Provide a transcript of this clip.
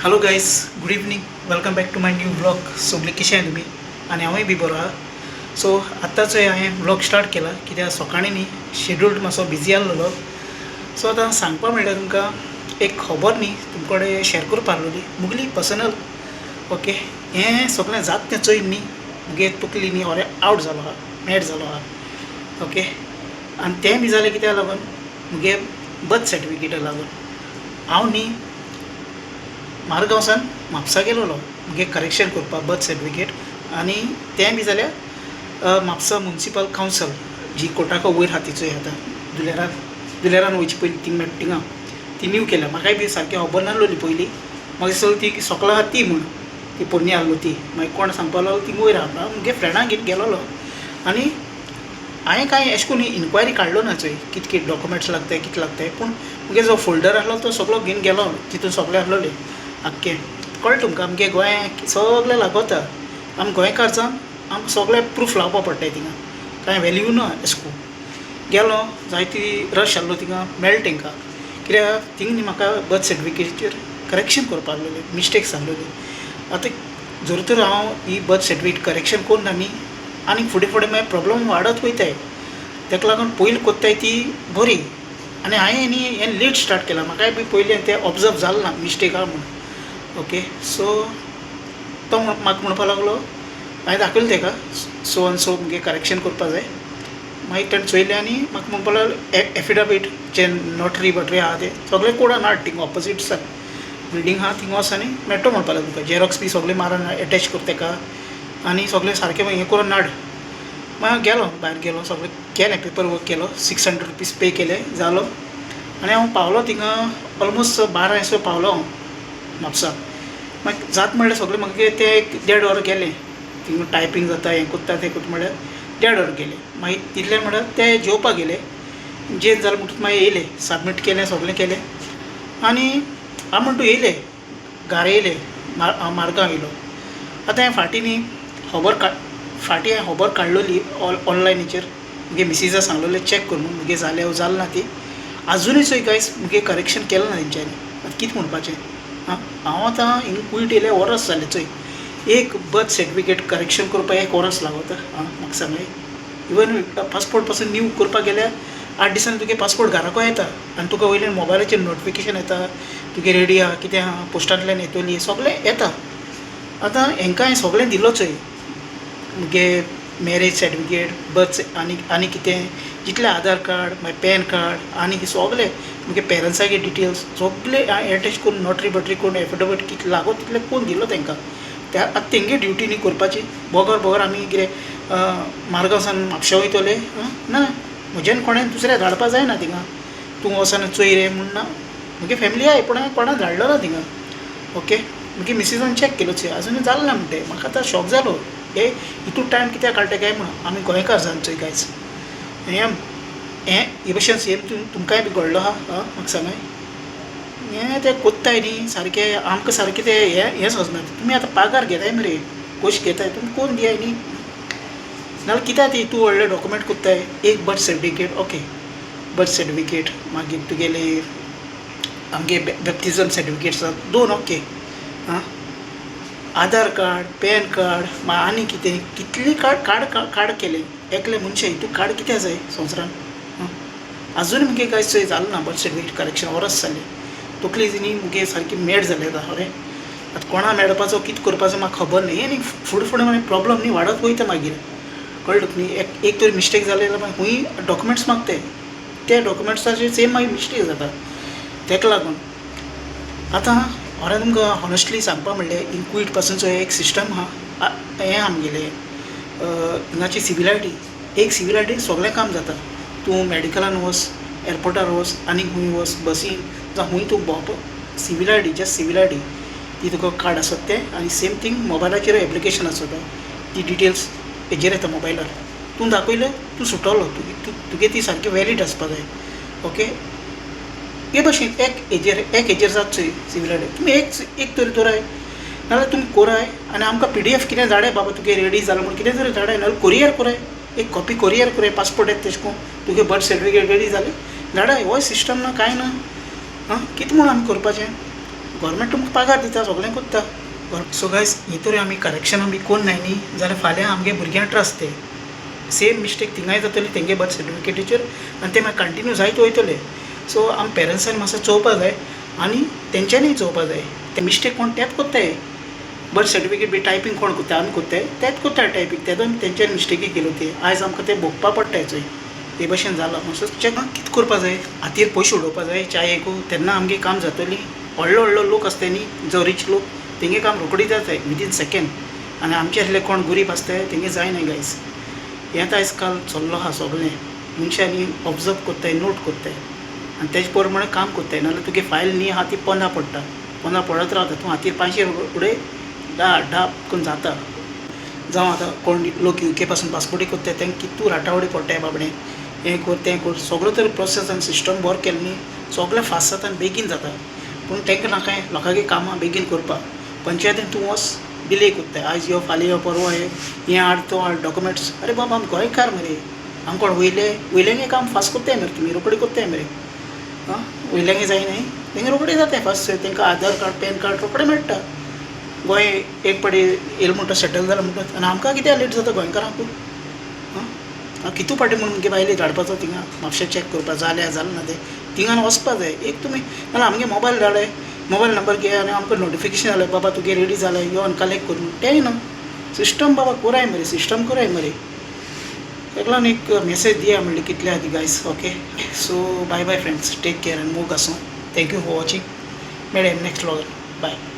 Hello guys, good evening, welcome back to my new vlog. सगळीं कशें आहाय तुमी? आनी हांवूय बी बरो आहा. सो आत्तांच हांवें व्लॉग स्टार्ट केला कित्याक सकाळीं न्ही शेड्यूल मातसो बिजी आसलेलो. सो आतां सांगपा म्हणल्यार तुमकां एक खबर न्ही तुमचे कडेन शेअर करपा आसलेली मुगली पर्सनल. ओके, हें सगळें जाता तें चोयन न्ही मुगे तकली न्ही ओरे आवट जालो आहा, मॅड जालो आहा. ओके, आनी तें बी जालें कित्याक लागून मुगे बर्थ सर्टिफिकेटा लागून. हांव न्ही मारगांवसान म्हापसा गेलोलो मुगे करेक्शन करपाक बर्थ सर्टिफिकेट. आनी तें बी जाल्यार म्हापसा मुन्सिपल कावंसल जी कोटाको वयर आहा ती चोय आतां दुलेरान दुलेरान वयचे पयलीं थिंग मेळटा थिंगा ती न्यू केल्या. म्हाकाय बी सारकी खबर नासलोली पयलीं, म्हाका दिसतालें ती सोकला आहा ती म्हूण, ती पोन्नी आहलो ती. मागीर कोण सांगपा लागलो थिंग वयर आहा. हांव मुगे फ्रेंडाक घेवन गेलोलो आनी हांवें कांय अशें करून इन्क्वायरी काडलो ना चोय कित कित डॉक्युमेंट्स लागताय कितें लागताय, पूण मुगे जो फोल्डर आहलो तो सगळो घेवन गेलो, तितून सगळें आहलोलें आख्खें. कळ्ळें तुमकां आमगे गोंया सगळें लागोता, आमी गोंयकार जावन आमकां सगळें प्रूफ लावपा पडटाय, थिंगा कांय वेल्यू ना. अशें करून गेलो, जायती रश आहलो थिंगा, मेळ्ळें तेंकां कित्याक थिंग न्ही म्हाका बर्थ सर्टिफिकेटीचेर करेक्शन करपा आहलोलें, मिस्टेक्स आहलोली. आतां जर तर हांव ही बर्थ सर्टिफिकेट करेक्शन कोन्ना न्ही आनी फुडें फुडें मागीर प्रोब्लम वाडत वयताय, तेका लागून पयलीं कोत्ताय ती बरी. आनी हांवें न्ही हें लेट स्टार्ट केलां, म्हाकाय बी पयलीं तें ऑब्जर्व जालें ना मिस्टेक आहा म्हूण. ओके, सो तो म्हाका म्हणपा लागलो, हांवें दाखयलें तेका सो आनी सो मुगे करेक्शन करपा जाय. मागीर तेणें चोयलें आनी म्हाका म्हणपा लागलो एफिडावीट जे नोटरी बटरी आहा ते सगळें कोडून हाड, थिंग ऑपोजीट बिल्डींग आहा थिंग वच आनी मेळटो म्हणपा लागलो तुका, झेरोक्स बी सगळें मारून एटॅच कर तेका आनी सगळें सारकें हें करून हाड. मागीर गेलो, भायर गेलो, सगळें केलें, पेपर वर्क केलो, 600 रुपीज पे केले, जालो. आनी हांव पावलो थिंगा ऑलमोस्ट 12 असो पावलो हांव म्हापसा. मागीर जात म्हणल्यार सगळें मागीर तें एक देड वर गेलें, थिंगा टायपींग जाता हें कोत्ता तें कोत्ता म्हणल्यार देड वर गेलें. मागीर तितलें म्हणल्यार ते जेवपाक गेले, जेवन जालें म्हणटकूच मागीर येयले, सबमीट केलें, सगळें केलें आनी हांव म्हणटा येयले घरा, येयले हांव मारगांव येयलो. आतां हांवें फाटीं न्ही खबर काड फाटीं हांवें खबर काडलोली ऑनलायनीचेर, मुगे मिसिसा सांगलोलें चॅक कर म्हूण मुगे जालें जालें ना ती. आजुनूय चोय गायस मुगे करेक्शन केलें ना तेंच्यांनी. आतां कितें म्हणपाचें आं, हांव आतां हिंगा कुयट येयल्यार वरस जालें चोय, एक बर्थ सर्टिफिकेट करेक्शन करपाक एक वरस लागता. आं म्हाका सांगाय, इवन पासपोर्ट पासून न्यू करपाक गेल्यार 8 दिसांनी तुगे पासपोर्ट घराको येता आनी तुका वयल्यान मोबायलाचेर नोटिफिकेशन येता तुगे रेडी आहा कितें आहा, पोस्टांतल्यान येतली सगळें येता. आतां हेंकां हांवें सगळें दिलो चोय, मुगे मॅरेज सर्टिफिकेट बर्थ आनी आनी कितें जितलें आधार कार्ड मागीर पॅन कार्ड आनी सगळें मुगे पेरंट्सागे डिटेल्स सगळें हांवें एटॅच करून नोटरी बटरी करून एफिडेवीट कितलें लागो तितलें करून दिलो तेंकां. त्या आतां तेंगे ड्युटी न्ही करपाची, बगर बगर आमी कितें मारगांवसान म्हापशा वयतले ना, म्हज्यान कोणें दुसऱ्या धाडपा जायना थिंगा, तूं वचोन चोय रे म्हूण ना. मुगे फॅमिली आहाय पूण हांवें कोणा धाडलो ना थिंगा. ओके, मुगे मिसिसान चॅक केलो चोय आजुनूय जालें ना म्हणटे. म्हाका आतां शॉक जालो, हे हितून टायम कित्याक काडटा काय म्हूण. आमी गोंयकार जावन चोय गायज हें हें हे भशेन सेम तुमकांय बी घडलो आहा. म्हाका सांगाय, हें ते कोत्ताय न्ही सारकें आमकां सारकें तें हें हें सोदना. तुमी आतां पागार घेताय मरे, पयशे घेताय तुमी कोण दियाय न्ही, नाल्यार कित्याक ती तूं व्हडलें डॉक्युमेंट कोत्ताय. एक birth certificate, okay birth certificate, मागीर तुगेली आमगे बॅप्टिजम सर्टिफिकेट आसा दोन, ओके आं, आधार कार्ड पॅन कार्ड मागीर आनी कितें कितली कार्ड कार्ड कार्ड केलें एकले मनशा हितून कार्ड कित्याक जाय संवसारान. आं आजून मुगे कांय चोय जालें ना बर्थ सर्टिफिकेट करेक्शन, वरस जालें, तकली न्ही मुगे सारकी मॅड जाली आतां. खरें आतां कोणा मेळपाचो कितें करपाचो म्हाका खबर न्ही. आनी फुडें फुडें मागीर प्रोब्लम न्ही वाडत वयता मागीर, कळ्ळें तुका न्ही. एक एक तरी मिस्टेक जाली जाल्यार मागीर खूंय डॉक्युमेंट्स मागताय, ते डॉक्युमेंट्साचेर सेम मागीर मिस्टेक जाता. तेका लागून आतां खरें तुमकां हॉनेस्टली सांगपा म्हणल्यार इन कुयट पासून चोय एक सिस्टम आहा हें आमगेलें हिंगाची सिवील I D, एक सिवील I D सगळें काम जाता. तूं मॅडिकलान वच, एअरपोर्टार वच, आनी खूंय वच, बसीन जावं खूंय तूं भोंवपाक, civil I D, just civil I D ती तुका कार्ड आसत तें. आनी सेम थींग मोबायलाचेर एप्लिकेशन आसता, ती डिटेल्स हेजेर येता मोबायलार, तूं दाखयलें तूं सुटलो, तुगे ती सारकी वॅलीड आसपा जाय. ओके, हे भशेन एक हेजेर एक हेजेर जाता चोय सिवील I D. तुमी एक एक तरी दवराय, नाल्यार तुमी कोराय आनी आमकां पी डी एफ कितें धाडाय, बाबा तुगे रेडी जालां म्हूण कितें तरी धाडाय, नाल्यार कोरियर कोराय, एक कॉपी कोरियर कोराय, पासपोर्ट येता तेश कोन तुगे बर्थ सर्टिफिकेट रेडी जाली धाडाय. होय सिस्टम ना कांय ना. आं कितें म्हूण आमी करपाचें? गोवोरमेंट तुमकां पगार दिता, सगळें कोत्ता. सो गायज, ही तरी आमी करेक्शनां बी कोन्न नाय न्ही जाल्यार फाल्यां आमगे भुरग्यांक ट्रस्ट ते सेम मिस्टेक थिंगाय जातली तेंगे बर्थ सर्टिफिकेटीचेर आनी ते मागीर कंटिन्यू जायत वयतले. सो आमी पेरंट्सान मातसो चोवपा जाय आनी तेंच्यांनी चोवपा जाय. ते मिस्टेक कोण तेच कोत्ताय. बर्थ सर्टिफिकेट बी टायपींग कोण कोत्ता? आमी कोत्ताय, तेच कोत्ता टायपींग. तेदो तेंच्यानी मिस्टेकी केल्यो ती आयज आमकां ते भोगपा पडटाय. चोय, हे भशेन जाला. मातसो चॅक कितें करपा जाय, हातीर पयशे उडोवपा जाय च्यायेकू, तेन्ना आमगे काम जातली. व्हडलो व्हडलो लोक आसता न्ही, जो रीच लोक, तेंगे काम रोखडी जाताय विदीन सेकेंड आनी आमचे असले कोण गरीब आसताय तेंगे जायना गायज. हें आयज काल चल्लो आहा. सगळें मनशांनी ऑब्जर्व कोत्ताय, नोट कोत्ताय आनी तेजे प्रमाणे काम कोत्ताय. नाल्यार तुगे फायल न्ही आहा ती पोंदा पडटा, पोंदा पडत रावता. तूं हातीर 500 उडय, धा धा करून जाता. जावं आतां कोण लोक युके पासून पासपोर्टूय कोत्ताय, तांकां कितू राटावळी पडटाय बाबडे. हें कर, तें कर, सगळो तर प्रोसेस आनी सिस्टम बरो केलो न्ही, सगळें फास्ट जाता आनी बेगीन जाता. पूण तांकां नाकाय लोकांगे कामां बेगीन करपाक. पंचायतीन तूं वच, डिले कोत्ताय, आयज यो, फाल्यां यो, परवां यो, हें हाड, तो हाड डॉक्युमेंट्स. अरे बाबा, आमी गोंयकार मरे, आमकां कोण वयले? वयल्यांगे काम फास्ट कोत्ताय मरे तुमी, रोखडे कोत्ताय मरे. आं, वयल्यांगे जायना, तेंगे रोखडे जाता फास्ट. तांकां आधार कार्ड, पॅन कार्ड रोखडे मेळटा. गोंय एक पाटी येयलें म्हणटा, सेटल जालें म्हणटा आनी आमकां कित्याक लेट जाता गोंयकारांकू? आं, कितू पाटी म्हणून मुगे बायले धाडपाचो थिंगा म्हापशें चॅक करपा, जाल्या जालें ना तें थिंगान वचपा जाय. एक तुमी नाल्यार आमगे मोबायल धाडाय, मोबायल नंबर घे आनी आमकां नोटिफिकेशन जालें, बाबा तुगे रेडी जालें, यो आनी कलेक्ट कर. तेंय ना. सिस्टम बाबा कोराय मरे, सिस्टम कोराय मरे. ताका लागून एक मेसेज दिया म्हणलें कितले आहा ती guys. Okay, so bye bye friends, take care आनी मोग आसूं. Thank you for watching. मेळया next vlog. Bye.